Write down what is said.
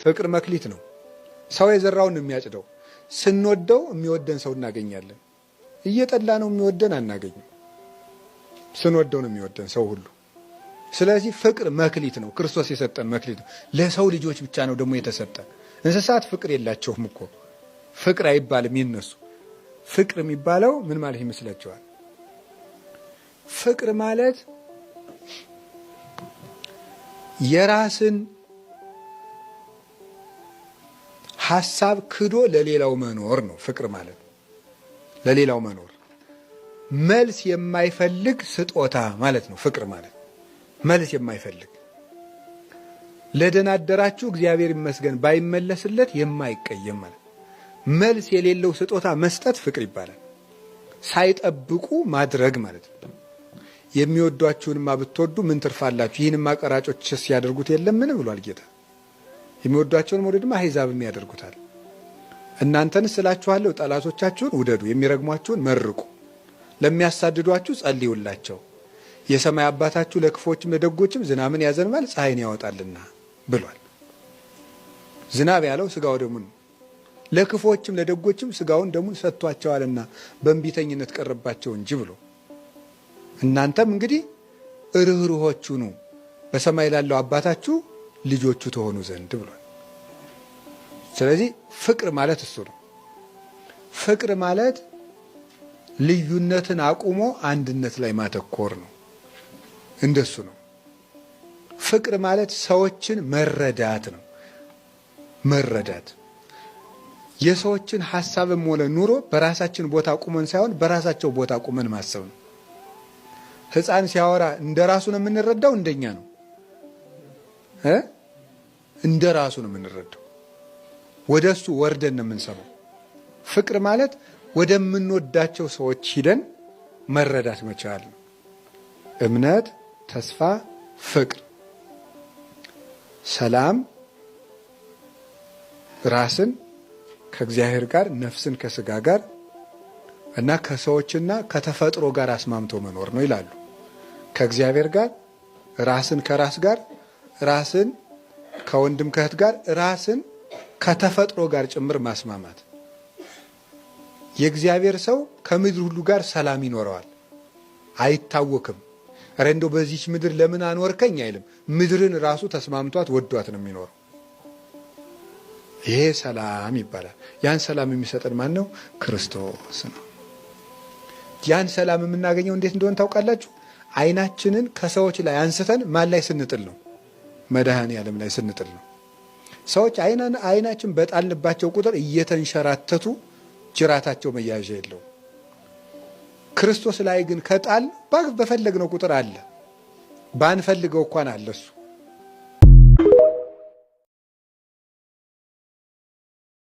ፍቅር መክሊት ነው። ሰው የዘራውን ነው የሚያጭደው። ስንወደው የሚወደን ሰው እናገኛለን። እየጠላ ነው የሚወደን አናገኝም። ስንወደው ነው የሚወደን ሰው ሁሉ። ስለዚህ ፍቅር መክሊት ነው። ክርስቶስ የሰጠን መክሊት ነው። ለሰው ልጆች ብቻ ነው ደግሞ የተሰጠ። እንስሳት ፍቅር የላቸውም እኮ፣ ፍቅር አይባልም የነሱ። ፍቅር የሚባለው ምን ማለት ይመስላችኋል? ፍቅር ማለት የራስን ሐሳብ ክዶ ለሌላው መኖር ነው። ፍቅር ማለት ለሌላው መኖር፣ መልስ የማይፈልግ ስጦታ ማለት ነው። ፍቅር ማለት መልስ የማይፈልግ፣ ለደናደራችሁ እግዚአብሔር ይመስገን ባይመለስለት የማይቀየም ማለት፣ መልስ የሌለው ስጦታ መስጠት ፍቅር ይባላል። ሳይጠብቁ ማድረግ ማለት ነው። የሚወዷችሁንማ ብትወዱ ምን ትርፋላችሁ? ይህንማ ቀራጮችስ ያደርጉት የለምን ብሏል ጌታ። የሚወዷቸውን መውደድማ አሕዛብም ያደርጉታል። እናንተንስ እላችኋለሁ ጠላቶቻችሁን ውደዱ፣ የሚረግሟችሁን መርቁ፣ ለሚያሳድዷችሁ ጸልዩላቸው። የሰማይ አባታችሁ ለክፎችም ለደጎችም ዝናምን ያዘንባል ፀሐይን ያወጣልና ብሏል። ዝናብ ያለው ስጋው ደሙን፣ ለክፎችም ለደጎችም ስጋውን ደሙን ሰጥቷቸዋልና በእንቢተኝነት ቀረባቸው እንጂ ብሎ፣ እናንተም እንግዲህ ርኅሩኆች ሁኑ በሰማይ ላለው አባታችሁ ልጆቹ ተሆኑ ዘንድ ብሏል። ስለዚህ ፍቅር ማለት እሱ ነው። ፍቅር ማለት ልዩነትን አቁሞ አንድነት ላይ ማተኮር ነው። እንደሱ ነው። ፍቅር ማለት ሰዎችን መረዳት ነው። መረዳት፣ የሰዎችን ሀሳብም ሆነ ኑሮ በራሳችን ቦታ ቁመን ሳይሆን በራሳቸው ቦታ ቁመን ማሰብ ነው። ሕፃን ሲያወራ እንደ ራሱ ነው የምንረዳው፣ እንደኛ ነው እ እንደ ራሱ ነው የምንረዳው። ወደ እሱ ወርደን ነው የምንሰማው። ፍቅር ማለት ወደምንወዳቸው ሰዎች ሂደን መረዳት መቻል ነው። እምነት፣ ተስፋ፣ ፍቅር፣ ሰላም፣ ራስን ከእግዚአብሔር ጋር፣ ነፍስን ከስጋ ጋር እና ከሰዎችና ከተፈጥሮ ጋር አስማምቶ መኖር ነው ይላሉ። ከእግዚአብሔር ጋር፣ ራስን ከራስ ጋር፣ ራስን ከወንድም ከእህት ጋር፣ ራስን ከተፈጥሮ ጋር ጭምር ማስማማት። የእግዚአብሔር ሰው ከምድር ሁሉ ጋር ሰላም ይኖረዋል፣ አይታወክም። ኧረ እንደው በዚች ምድር ለምን አኖርከኝ አይልም። ምድርን ራሱ ተስማምቷት ወዷት ነው የሚኖረው። ይሄ ሰላም ይባላል። ያን ሰላም የሚሰጠን ማን ነው? ክርስቶስ ነው። ያን ሰላም የምናገኘው እንዴት እንደሆነ ታውቃላችሁ? ዓይናችንን ከሰዎች ላይ አንስተን ማን ላይ ስንጥል ነው? መድኃኔ ዓለም ላይ ስንጥል ነው። ሰዎች ዓይናችን በጣልንባቸው ቁጥር እየተንሸራተቱ ጅራታቸው መያዣ የለውም። ክርስቶስ ላይ ግን ከጣል በፈለግነው ቁጥር አለ። ባንፈልገው እንኳን አለ እሱ።